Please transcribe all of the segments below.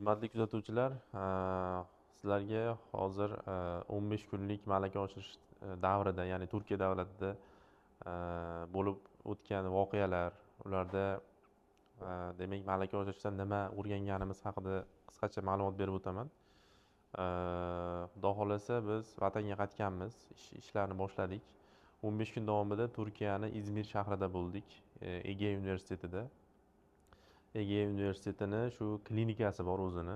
Hurmatli kuzatuvchilar, sizlarga hozir 15 kunlik malaka oshirish davrida, ya'ni Turkiya davlatida bo'lib o'tgan voqealar, ularda demak malaka oshirishdan nima o'rganganimiz haqida qisqacha ma'lumot berib o'taman. Xudo xohlasa biz vatanga qaytganmiz, ishlarni boshladik. 15 kun davomida Turkiyani Izmir shahrida bo'ldik, Ege universitetida. Ege universitetini shu klinikasi bor o'zini.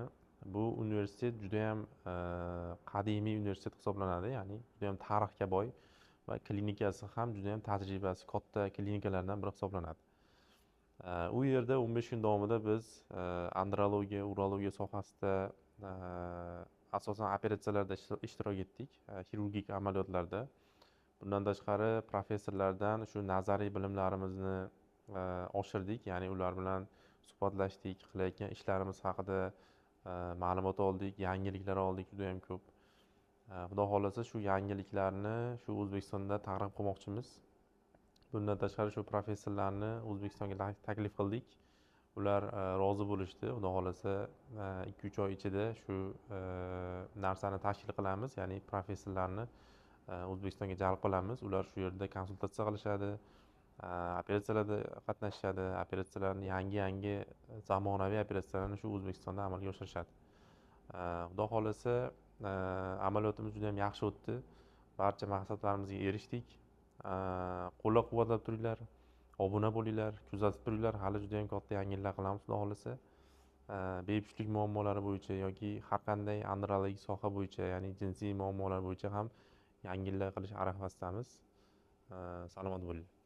Bu universitet juda ham qadimiy universitet hisoblanadi, ya'ni juda ham tarixga boy va klinikasi ham juda ham tajribasi katta klinikalardan biri hisoblanadi. U yerda 15 kun davomida biz andrologiya, urologiya sohasida asosan operatsiyalarda ishtirok etdik, xirurgik amaliyotlarda. Bundan tashqari professorlardan shu nazariy bilimlarimizni oshirdik, ya'ni ular bilan suhbatlashdik, qilayotgan ishlarimiz haqida ma'lumot oldik, yangiliklar oldik juda ham ko'p. Xudo xohlasa shu yangiliklarni shu O'zbekistonda targ'ib qilmoqchimiz. Bundan tashqari shu professorlarni O'zbekistonga taklif qildik. Ular rozi bo'lishdi. Xudo xohlasa 2-3 oy ichida shu narsani tashkil qilamiz, ya'ni professorlarni O'zbekistonga jalb qilamiz. Ular shu yerda konsultatsiya qilishadi, operatsiyalarda qatnashishadi, operatsiyalarni yangi-yangi zamonaviy operatsiyalarni shu O'zbekistonda amalga oshirishadi. Xudo xohlasa amaliyotimiz juda ham yaxshi o'tdi. Barcha maqsadlarimizga erishdik. Qo'llab-quvvatlab turinglar, obuna bo'linglar, kuzatib turinglar. Hali juda ham katta yangiliklar qilamiz xudo xohlasa. Bepushtlik muammolari bo'yicha yoki har qanday andrologik soha bo'yicha, ya'ni jinsiy muammolar bo'yicha ham yangiliklar qilish arafasidamiz. Salomat bo'linglar.